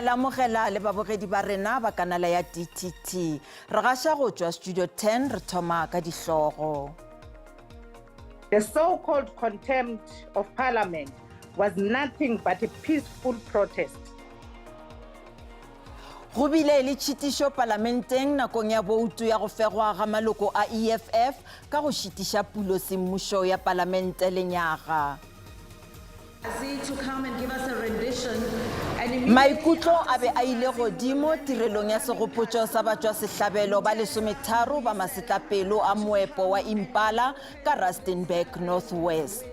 Re a le amogela le babogedi ba rena ba kanala ya DTT. Re gaša go tšwa Studio 10 re thoma ka dihlogo. The so-called contempt of parliament was nothing but a peaceful protest. Go bile le tšhitišo palamenteng nakong ya boutu ya go fegwa ga maloko a EFF ka go šitiša pulo semmušo ya palamente lenyaga. Maikutlo a be a ile godimo tirelong ya segopotšo sa batšwasehlabelo ba lesometharo ba masetlapelo a moepo wa Impala ka Rustenburg, North West.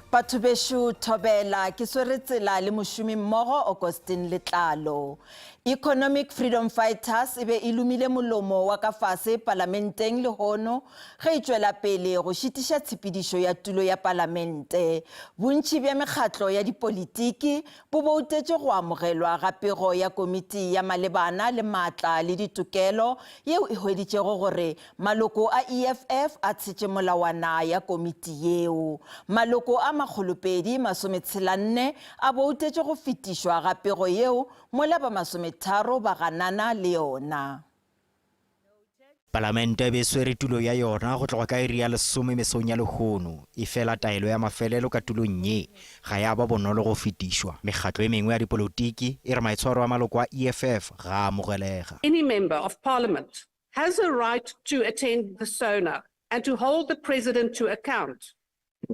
Batho bešo thobela, ke swere tsela le mošomi mmogo Augustine Letlalo. Economic Freedom Fighters e be e lomile molomo wa ka fase palamenteng lehono ge e tšwela pele go šitiša tshepedišo ya tulo ya palamente. Bontši bja mekgatlo ya dipolitiki bo boutetše go amogelwa ga pego ya komiti ya malebana le maatla le ditokelo yeo e hweditšego gore Maloko a EFF a tshetše molawana ya komiti yeo. Maloko a makgolopedi masometshela-nne a boutetše go fetišwa ga pego yeo mola ba masometharo ba ganana le yona. Palamente e be e swere tulo ya yona go tloga ka iri ya lesome mesong ya lehono, efela taelo ya mafelelo ka tulong ye ga ya ba bonolo go fetišwa. Mekgatlo e mengwe ya dipolotiki e re maitshwaro a maloko a EFF ga a amogelega. Any member of parliament has a right to attend the SONA and to hold the president to account.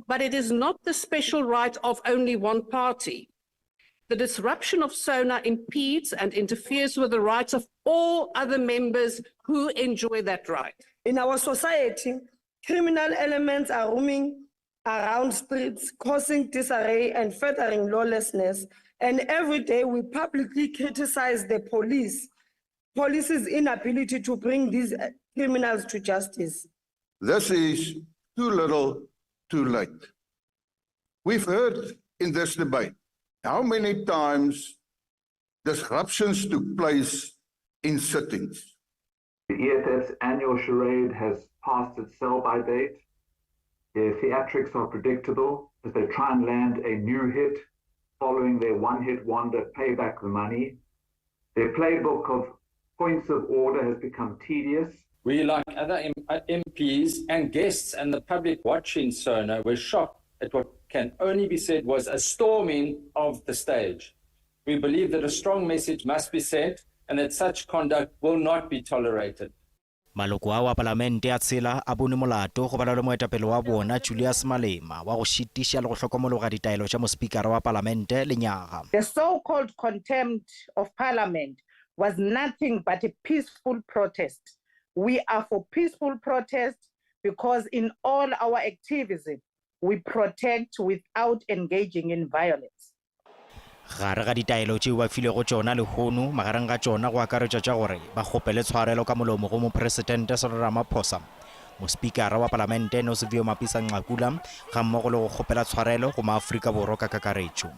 But it is not the special right of only one party. The disruption of SONA impedes and interferes with the rights of all other members who enjoy that right. In our society, criminal elements are roaming around streets, causing disarray and furthering lawlessness. And every day we publicly criticize the police, police's inability to bring these eh, criminals to justice. This is too little, too late. We've heard in this debate how many times disruptions took place in sittings. The EFF's annual charade has passed its sell-by date. Their theatrics are predictable as they try and land a new hit following their one-hit wonder Pay Back the Money. Their playbook of points of order has become tedious. We, like other M MPs and guests and the public watching SONA, were shocked at what can only be said was a storming of the stage. We believe that a strong message must be sent and that such conduct will not be tolerated. Maloko ao a Palamente a tshela a bonwe molato go balwa le moetapele wa bona Julius Malema wa go šitiša le go hlokomologa ditaelo tša mospikara wa Palamente lenyaga. The so-called contempt of parliament was nothing but a peaceful protest. We are for peaceful protest because in all our activism we protect without engaging in violence. Gare ga ditaelo tšeo ba filwego tšona lehono, magareng ga tšona go akaretšwa tša gore ba kgopele tshwarelo ka molomo go Mopresidente Cyril Ramaphosa, Mospikara wa Palamente Nosiviwe Mapisa-Nqakula gammogo le go kgopela tshwarelo go maAfrika Borwa ka kakaretšo.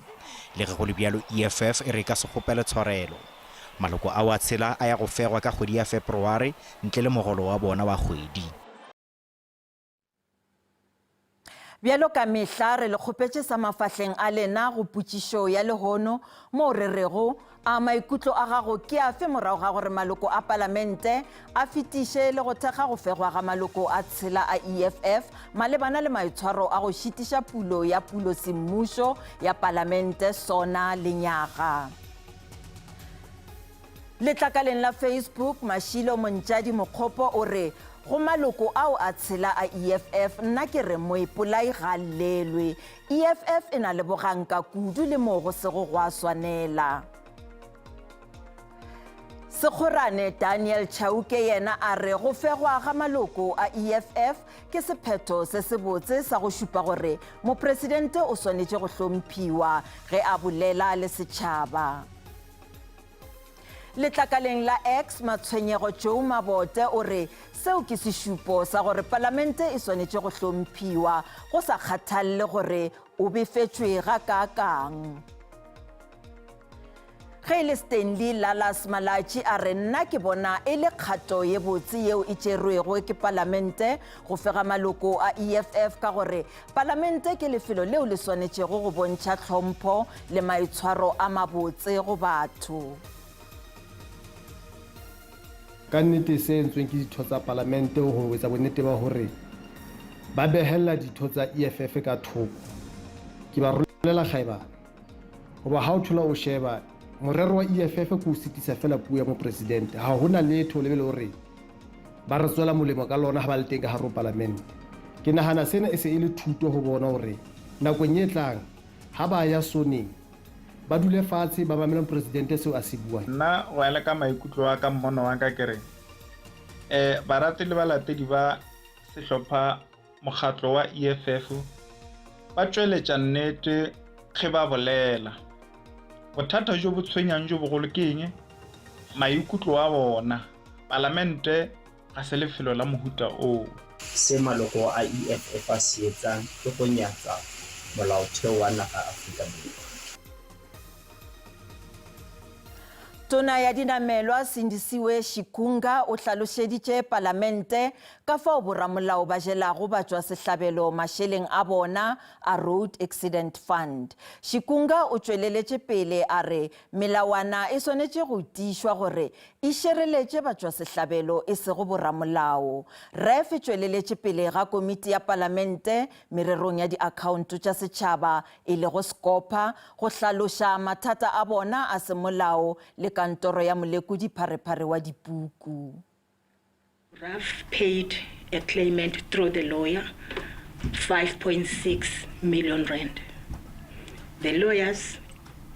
Le ge go le bjalo, EFF e re e ka se kgopele tshwarelo. Maloko ao a tshela a ya go fegwa ka kgwedi ya Febreware ntle le mogolo wa bona wa kgwedi. Bjalo ka mehla re le kgopetše sa mafahleng a lena go potšišo ya lehono moo re rego, A maikutlo a gago ke afe morago ga gore maloko a palamente a fetiše le go thekga go fegwa ga maloko a tshela a EFF malebana le maitshwaro a go šitiša pulo ya pulo semmušo ya palamente sona lenyaga? Letlakaleng la Facebook, Mashilo Montjadi Mokgopo o re, Go maloko ao a tshela a EFF, nna ke re moipolai ga llelwe. EFF e na le boganka kudu le moo go sego gwa swanela. Sekgorane Daniel Chauke yena a re go fegwa ga maloko a EFF ke sephetho se sebotse sa go šupa gore mopresidente o swanetše go hlomphiwa ge a bolela le setšhaba. Letlakaleng la X, Matshwenyego Joe Mabote o re seo ke sešupo sa gore palamente e swanetše go hlomphiwa go sa kgathalle gore o befetšwe gakaakang. Ge e le Stanley Lalas Malatji a re nna ke bona e le kgato ye botse yeo e tšerwego ke palamente go fega maloko a EFF ka gore palamente ke lefelo leo le swanetšego go bontšha tlhompho le maitshwaro a mabotse go batho. Ka nnete se entsweng ke ditho tsa palamente ho etsa bonnete ba hore ba behella ditho tsa EFF ka thoko, ke ba rolela kgaebane. Hoba ha o thola o sheba, morero wa EFF ke ho sitisa feela puo ya mopresidente. Ha ho na letho le be le hore ba re tswela molemo ka lona ha ba le teng ka hare ho palamente. Ke nahana sena e se e le thuto ho bona hore nakong e tlang ha ba ya soneng, ba dule fatshe ba mamele mopresidente seo a se buang. Nna go ya le ka maikutlo a ka, mmono wa ka ke re, um barati le balatedi ba sehlopha mokgatlo wa EFF ba tšweletša nnete ge ba bolela. Bothata jo bo tshwenyang jo bogolo ke eng? Maikutlo a bona. Palamente ga se lefelo la mohuta oo. Se maloko a EFF a se etsang ke go nyatsa Molaotheo wa naga Afrika Borwa. Tona ya Dinamelwa Sindisiwe Shikunga o hlalošeditše Palamente ka fao boramolao ba jelago batšwasehlabelo mašeleng a bona a Road Accident Fund. Shikunga o tšweleletše pele a re melawana e swanetše go tiišwa gore e šireletše batšwasehlabelo e sego boramolao. RAF e tšweleletše pele ga komiti ya Palamente mererong ya diakhaonto tša setšhaba e lego Scopa go hlaloša mathata a bona a semolao le kantoro ya molekodi pharephare wa dipuku. RAF paid a claimant through the lawyer 5.6 million rand. The lawyers,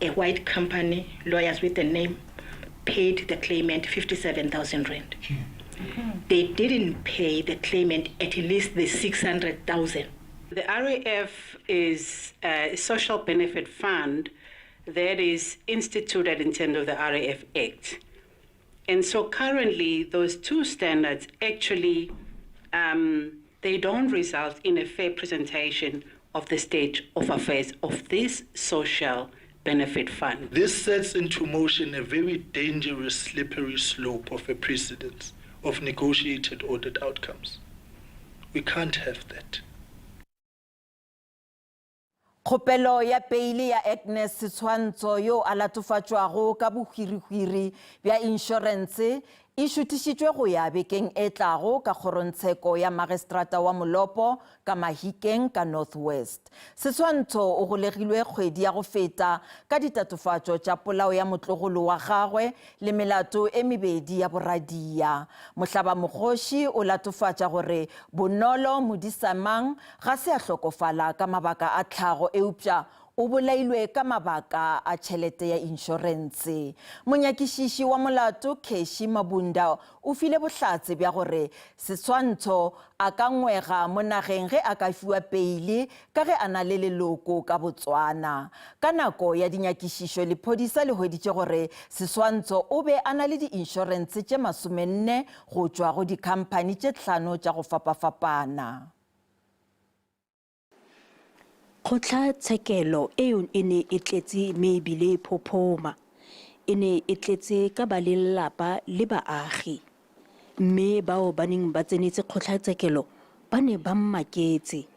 a white company, lawyers with a name, paid the claimant 57,000 rand. They didn't pay the claimant at least the 600,000. The RAF is a social benefit fund that is instituted in terms of the RAF Act. And so currently, those two standards actually, um, they don't result in a fair presentation of the state of affairs of this social benefit fund. This sets into motion a very dangerous, slippery slope of a precedence of negotiated audit outcomes. We can't have that. Kgopelo ya peile ya Agnes Setshwantsho yo a latofatšwago ka bohwirihwiri bja inšorense e šuthišitšwe go ya bekeng e tlago ka kgorongtsheko ya Magistrata wa Molopo ka Mahikeng ka North West. Setshwantsho o golegilwe kgwedi ya go feta ka ditatofatšo tša polao ya motlogolo wa gagwe le melato e mebedi ya boradia. Mohlabamokgoši o latofatša gore Bonolo Modisamang ga se a hlokofala ka mabaka a tlhago eupša o bolailwe ka mabaka a tšhelete ya inšorense. Monyakišiši wa molato Keshi Mabunda o file bohlatse bja gore Setshwantsho a ka ngwega mo nageng ge a ka fiwa peile ka ge a na le leloko ka Botswana. Ka nako ya dinyakišišo lephodisa le hweditše gore Seswantsho o be a na le diinšorense tše masomenne go tšwa go dikhamphani tše tlhano tša go fapafapana. Kgotlatshekelo eo e ne e tletse mme e bile e phophoma. E ne e tletse ka ba lelapa le baagi. Mme bao ba neng ba tsenetse kgotlatshekelo ba ne ba mmaketse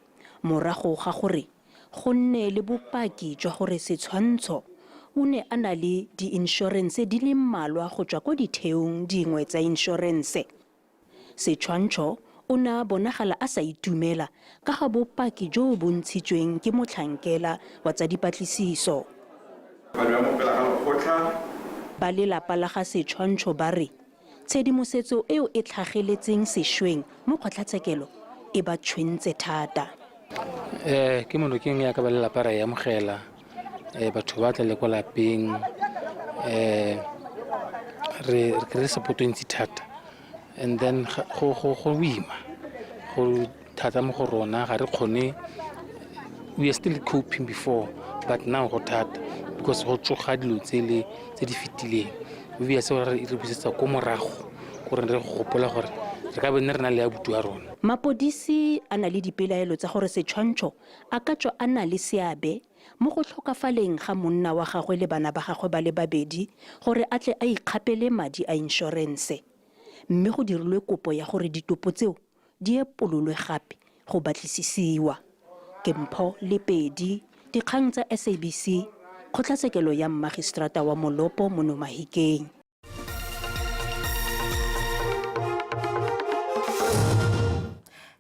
morago ga gore go nne le bopaki jwa gore Setshwantsho o ne a na le diinshorense di le mmalwa go tswa kwa ditheong dingwe tsa inshorense. Setshwantsho o ne a bonagala a sa itumela ka ga bopaki jo bo ntshitsweng ke motlhankela wa tsa dipatlisiso. Ba lelapa la ga Setshwantsho ba re tshedimosetso eo e tlhageletseng sešweng mo kgotlatshekelo e ba tshwentse thata. Um ke monokeng ya ka ba lelapa ra e amogela um batho ba tla le kwa lapeng um re kry support e ntsi thata and then go boima go thata mo go rona ga re kgone we are still coping before but now go thata because go tsoga dilo tsele tse di fetileng obvious gore re busetsa ko morago gore re gopola gore re ka bone re na le abuti wa rona. Mapodisi a na le dipelaelo tsa gore Setshwantsho a ka tswa a na le seabe. mo go hlokafaleng ga monna wa gagwe le bana ba gagwe ba le babedi gore a tle a ikgapele madi a inšorense. Mme go dirilwe kopo ya gore ditopo tseo di epololwe gape go batlisisiwa. Ke Mpho Lepedi, Dikgang tsa SABC, Kgotlatshekelo ya Mmagiseterata wa Molopo mono Mahikeng.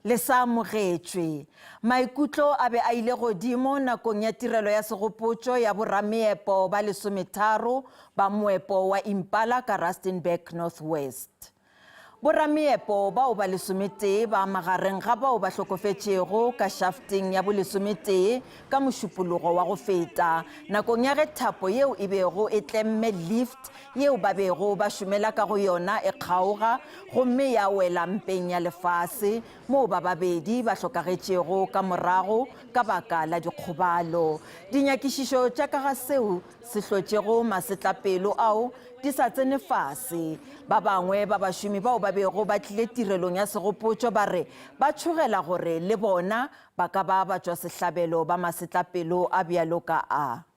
Le sa amogetšwe. Maikutlo a be a ile godimo nakong ya tirelo ya segopotšo ya borameepo ba lesometharo ba moepo wa Impala ka Rustenburg North West. Borameepo bao ba lesometee ba magareng ga bao ba hlokofetšego ka šafteng ya bolesometee ka Mošupologo wa go feta, nakong ya ge thapo yeo e bego e tlemme lift yeo ba bego ba šomela ka go yona e kgaoga gomme ya wela mpeng ya lefase, moo ba babedi ba hlokagetšego ka morago ka baka la dikgobalo. Dinyakišišo tša ka ga seo se hlotšego masetlapelo ao di sa tsene fase. Ba bangwe ba bašomi bao ba bego ba tlile tirelong ya segopotšo ba re ba tšhogela gore le bona ba ka ba batšwasehlabelo ba masetlapelo a bjalo ka a.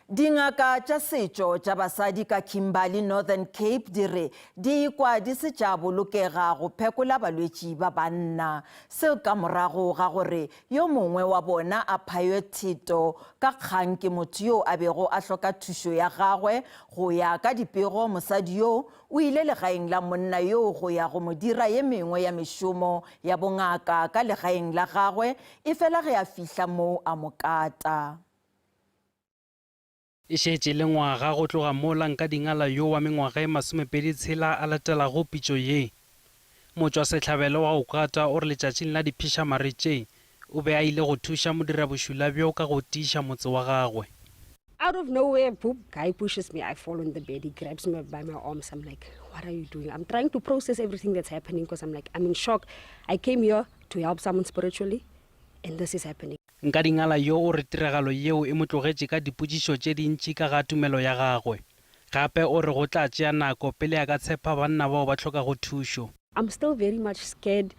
Dingaka tša setšo tša basadi ka Kimberley, Northern Cape di re di ikwa di se tša bolokega go phekola balwetši ba banna. Seo ka morago ga gore Yo mongwe wa bona a phaywe theto ka kgang ke motho yo a bego a hloka thušo ya gagwe. Go ya ka dipego, mosadi yoo o ile legaeng la monna yoo go ya go mo dira ye mengwe ya mešomo ya bongaka ka legaeng la gagwe, efela ge a fihla moo a mo kata. E šetše e le ngwaga go tloga mola Nkadingala yo wa mengwaga e masomepedi tshela a latelago pitšo ye. Motšwasehlabelo wa go katwa o re letšatšing la diphišamare tše, o be a ile go thuša modirabošula bjo ka go tiiša motse wa gagwe. Out of nowhere, boop, guy pushes me, I fall on the bed, he grabs me by my arms, I'm like, what are you doing? I'm trying to process everything that's happening because I'm like, I'm in shock. I came here to help someone spiritually and this is happening. Nkadingala yo o re tiragalo yeo e mo tlogetše ka dipotšišo tše dintši ka ga tumelo ya gagwe. Gape o re go tla tšea nako pele a ka tshepa banna bao ba hlokago thušo. I'm still very much scared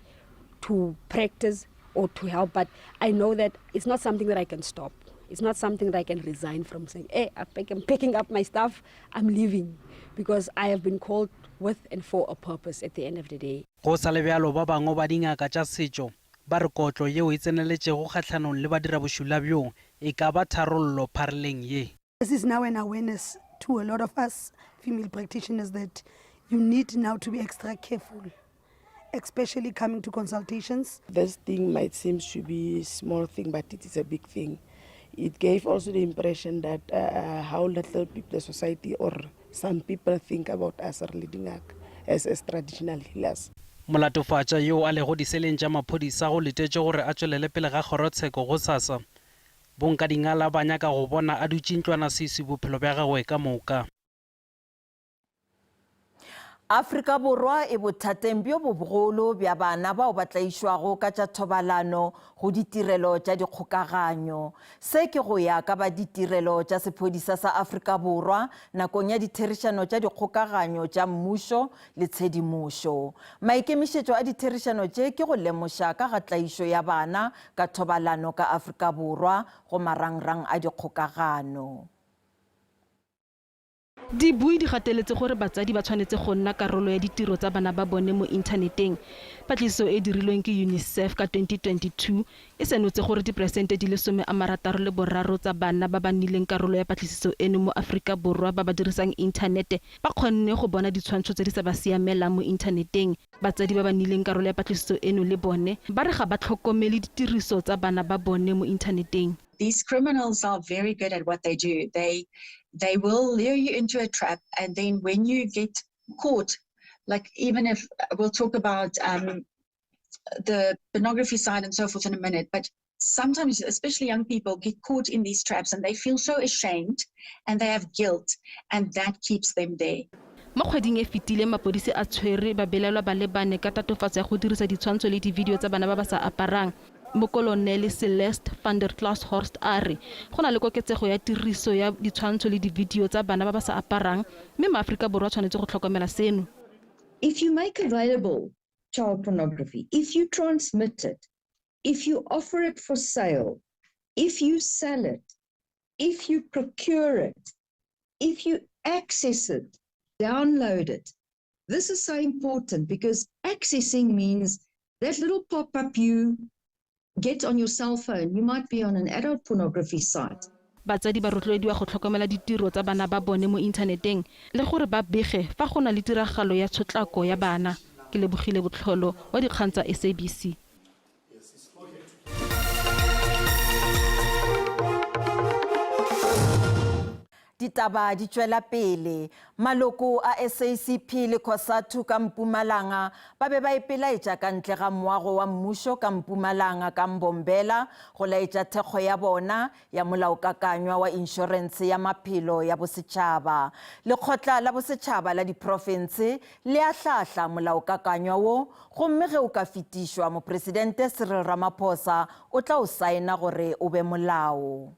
to practice or to help, but I know that it's not something that I can stop. It's not something that I can resign from saying, hey, I'm picking up my stuff, I'm leaving, because I have been called with and for a purpose at the end of the day. Go sa le bjalo, ba bangwe ba dingaka tša setšo Ba re kotlo yeo e tseneletšego kgahlanong le badirabošula bjo e ka ba tharollo phareleng ye. This is now an awareness to a lot of us female practitioners that you need now to be extra careful, especially coming to consultations. This thing might seem to be a small thing, but it is a big thing. It gave also the impression that uh, how little people, the society or some people think about us re le dingaka as, as traditional healers. Molatofatša yoo a lego diseleng tša maphodisa go letetšwe gore a tšwelele pele ga kgorotsheko gosasa. Bonkadingala ba nyaka go bona a dutše ntlwanaseswi bophelo bja gagwe ka moka. Afrika Borwa e bothateng bjo bobogolo bja bana bao ba tlaišwago ka tša thobalano go ditirelo tša dikgokaganyo. Se ke go ya ka ba ditirelo tša sephodisa sa Afrika Borwa nakong ya ditherišano tša dikgokaganyo tša mmušo le tshedimošo. Maikemišetšo a ditherišano tše ke go lemoša ka ga tlaišo ya bana ka thobalano ka Afrika Borwa go marangrang a dikgokagano. Dibui di gateletse gore batsadi ba tshwanetse go nna karolo ya ditiro tsa bana ba bone mo inthaneteng. Patlisiso e e dirilweng ke UNICEF ka 2022 e senotse gore diperesente di le 63 tsa bana ba ba nnileng karolo ya patlisiso eno mo Aforika Borwa ba ba dirisang inthanete ba kgonne go bona ditshwantsho tse di sa ba siamelang mo inthaneteng. Batsadi ba ba nnileng karolo ya patlisiso eno le bone ba re ga ba tlhokomele ditiriso tsa bana ba bone mo inthaneteng. These criminals are very good at what they do. They they will lure you into a trap and then when you get caught, like even if we'll talk about um, the pornography side and so forth in a minute, but sometimes, especially young people, get caught in these traps and they feel so ashamed and they have guilt, and that keeps them there. Mo kgweding e fetileng mapodisi a tshwere babelaelwa ba le bane ka tatofatso ya go dirisa ditshwantsho le dividio tsa bana ba ba sa aparang. Mokolonele Celeste van der Klashorst a re go na le koketsego ya tiriso ya ditshwantsho le dividio tsa bana ba ba sa aparang mme maAforika Borwa a tshwanetse go tlhokomela seno. If you make available child pornography, if you transmit it, if you offer it for sale, If you sell it, if you procure it, if you access it, download it. This is so important because accessing means that little pop up you get on your cell phone. You might be on an adult pornography site. Batsadi ba rotloediwa go tlhokomela ditiro tsa bana ba bone mo inthaneteng le gore ba bege fa go na le tiragalo ya tshotlako ya bana. Ke Lebogile Botlholo wa dikgang tsa SABC. Ditaba di tšwela pele. Maloko a SACP le Cosatu ka Mpumalanga ba be ba ipelaetša ka ntle ga moago wa mmušo ka Mpumalanga ka Mbombela go laetša thekgo ya bona ya Molaokakanywa wa Inšorentshe ya Maphelo ya Bosetšhaba. Lekgotla la Bosetšhaba la Diprofense le ahlaahla molaokakanywa wo gomme ge o ka fetišwa, Mopresidente Cyril Ramaphosa o tla o saena gore o be molao.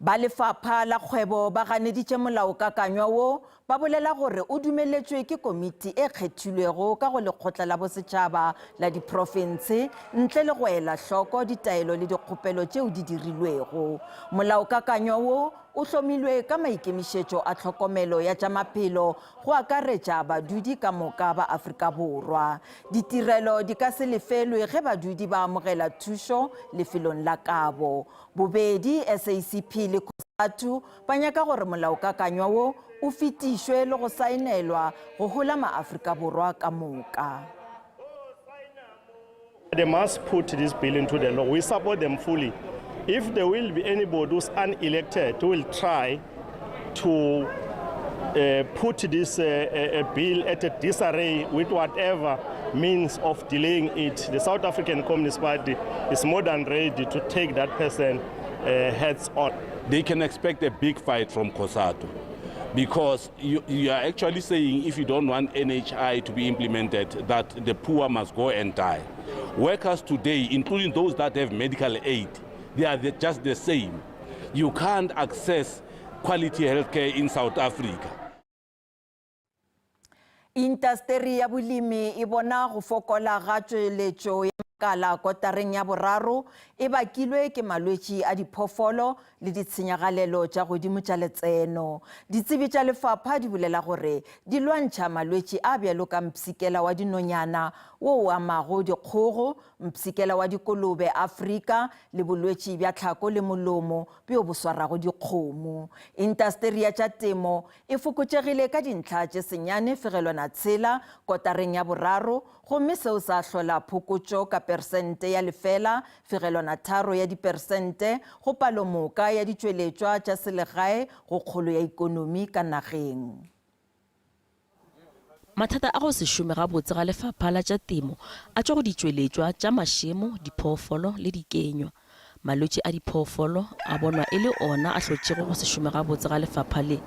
Ba lefapha la kgwebo ba ganeditše molaokakanywa wo, ba bolela gore o dumeletšwe ke komiti e kgethilwego ka go Lekgotla la Bosetšhaba la Diprofense ntle le go ela hloko ditaelo le dikgopelo tšeo di dirilwego. Molaokakanywa wo o hlomilwe ka maikemišetšo a tlhokomelo ya tša maphelo go akaretša badudi ka moka ba Afrika Borwa. Ditirelo di ka se lefelwe ge badudi ba amogela thušo lefelong la kabo. Bobedi SACP le Cosatu ba nyaka gore molaokakanywa wo o fetišwe le go saenelwa go hola maAfrika Borwa ka moka. They must put this bill into the law. We support them fully. If there will be anybody who's unelected who will try to uh, put this uh, uh, bill at a disarray with whatever means of delaying it, the South African Communist Party is more than ready to take that person uh, heads on. They can expect a big fight from COSATU because you, you are actually saying if you don't want NHI to be implemented, that the poor must go and die. Workers today, including those that have medical aid, they are the, just the same. You can't access quality healthcare in South Africa. Intasteri ya bolemi e bona go fokola ga tšweletšo ya makala kotareng ya boraro e bakilwe ke malwetši a diphoofolo le ditshenyagalelo tša godimo tša letseno. Ditsebi tša lefapha di bolela gore di lwantšha malwetši a bjalo ka mpshikela wa dinonyana wo o amago dikgogo, mpshikela wa dikolobe Afrika le bolwetši bja tlhako le molomo bjo bo swarago dikgomo. Intasteri ya tša temo e fokotšegile ka dintlha tše senyane fegelwana tshela kotareng ya boraro gomme seo sa hlola phokotšo ka persente ya lefela fegelwana tharo ya dipersente go palomoka ya ditšweletšwa tša selegae go kgolo ya ikonomi ka nageng. Mathata a go se šome gabotse ga lefapha la tša temo a tšwa go ditšweletšwa tša mašemo, diphoofolo le dikenywa. Malwetši a diphoofolo a bonwa e le ona a hlotšego go se šome gabotse ga lefapha le.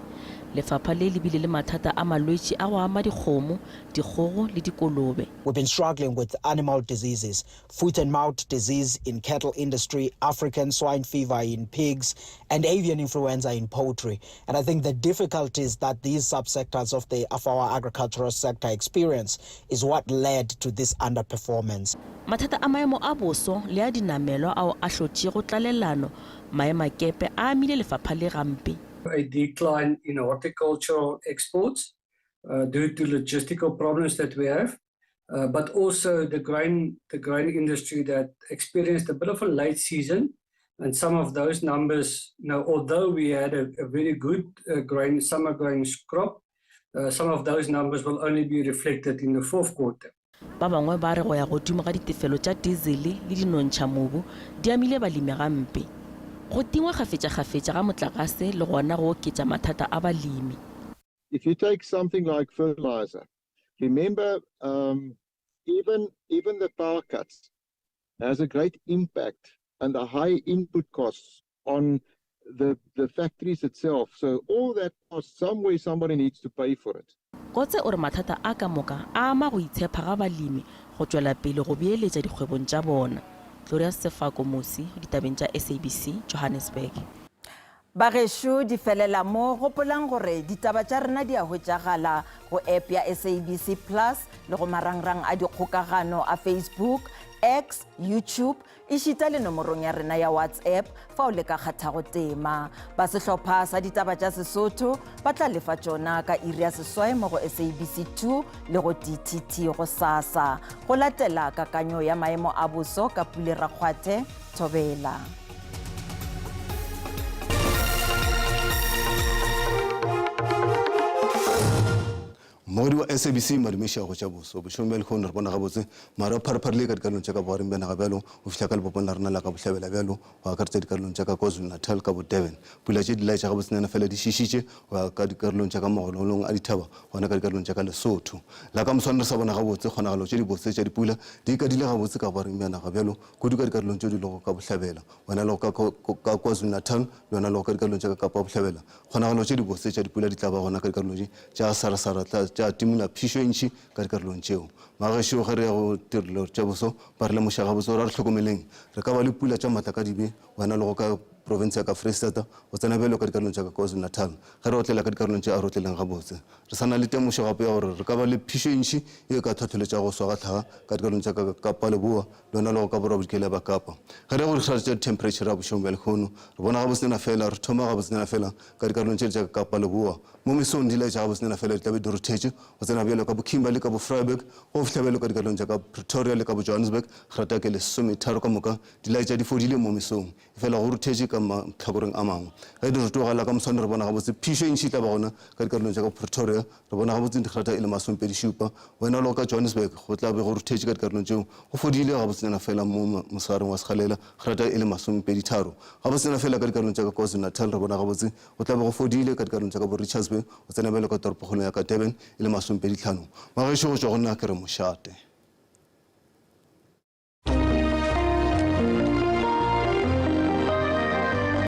Lefapha le le bile le mathata a malwetši a go ama dikgomo, dikgogo le dikolobe. We've been struggling with animal diseases, foot and mouth disease in cattle industry, African swine fever in pigs, and avian influenza in poultry. And I think the difficulties that these subsectors of, the, of our agricultural sector experience is what led to this underperformance. Mathata a maemo a boso le a dinamelwa ao a hlotšego tlalelano maemakepe a amile lefapha le gampe. A decline in horticultural exports uh, due to logistical problems that we have. Uh, but also the grain, the grain industry that experienced a bit of a late season. And some of those numbers, you know, although we had a, a very good uh, grain, summer grain crop, uh, some of those numbers will only be reflected in the fourth quarter. Ba bangwe ba re go ya godimo ga ditefelo tša dizele le dinontšhamobu di amile balemi gampe. Go tingwa kgafetšakgafetša ga motlakase le gona go oketša mathata a balemi. If you take something like fertilizer, remember um, even even the power cuts has a great impact and the high input costs on the the factories itself. So all that cost somewhere somebody needs to pay for it. Kotze o re mathata a ka moka a ama go itshepa ga balemi go tšwela pele go beeletša dikgwebong tša bona. Glorious Sefako Mosi, ditabeng tša SABC, Johannesburg. Bagešo di felela mo, gopolang gore ditaba tša rena di a hwetšagala go app ya SABC Plus le go marangrang a dikgokagano a Facebook, X, YouTube, ešita le nomorong ya rena ya WhatsApp fao le ka kgathago tema. Ba sehlopha sa ditaba tša Sesotho ba tla lefa tšona ka iri ya seswai mo go SABC 2 le go DTT gosasa. Go latela kakanyo ya maemo a boso ka Pule Rakgwathe, Thobela. Mmogedi wa SABC Madumeša go tša boso bošegong bja lehono re bona gabotse maru a pharepharile ka dikarolong tša ka bogareng bja naga bjalo go fihla ka lebopong la rena la ka bohlabela bjalo go akaretša dikarolong tša ka KwaZulu-Natal ka bo Durban. Pula tše di laetša gabotsenyana fela di šišitše go ya ka dikarolong tša ka magolong a dithaba gona ka dikarolong tša ka Lesotho. La ka moswane re sa bona gabotse kgonagalo tše dibotse tša dipula di ikadile gabotse ka bogareng bja naga bjalo kudu ka dikarolong tšeo di lego ka bohlabela gona le go ka ka KwaZulu-Natal le yona le go ka dikarolong tša ka Kapa Bohlabela. Kgonagalo tše dibotse tša dipula di tla ba gona ka dikarolong tše tša sarasara tla tša timola phišo e ntši ka dikarolong tšeo. Magešo ge re ya go tirelo tša boso ba re lemoša gabotse gore a re hlokomeleng re ka ba le pula tša matla ka dibe wena le go ka profense ya ka Freistata go tsena bjalo ka dikarolong tša ka KwaZulu-Natal. Ge re otlela ka dikarolong tše a re otleleng gabotse. Re sa na le temošo gape ya gore re ka ba le phišo e ntši ye e ka tlhohleletšago go swa ga hlaga ka dikarolong tša ka Kapa Leboa le yona le go ka Borwa Bodikela bja Kapa. Ge re ya go dikgare tša dithempheretšhara bošegong bja lehono, re bona gabotsenyana feela re thoma gabotsenyana feela ka dikarolong tše tša ka Kapa Leboa. Mo mesong di laetša gabotsenyana feela di tla be di ruthetše go tsena bjalo ka bo Kimberley ka bo Vryburg go fihla bjalo ka dikarolong tša ka Pretoria le ka bo Johannesburg. Grata ke lesometharo ka moka di laetša di fodile mo mesong. Efela go ruthetše ka mahlakoreng a mangwe. Ge di rotoga la ka moswane re bona gabotse phišo e ntši e tla ba gona ka dikarolong tša ka Pretoria. Re bona gabotse digrata e le masomepedi-šupa. Wena le go ka Johannesburg go tla be go ruthetše ka dikarolong tšeo. Go fodile gabotsenyana fela mo mosegareng wa segalela, grata e le masomepedi-tharo. Gabotsenyana fela ka dikarolong tša ka KwaZulu-Natal re bona gabotse go tla be go fodile ka dikarolong tša ka bo Richards Bay go tsena bjalo ka toropokgolong ya ka Durban e le masomepedi-tlhano. Magešo go tšwa go nna ke re mošate.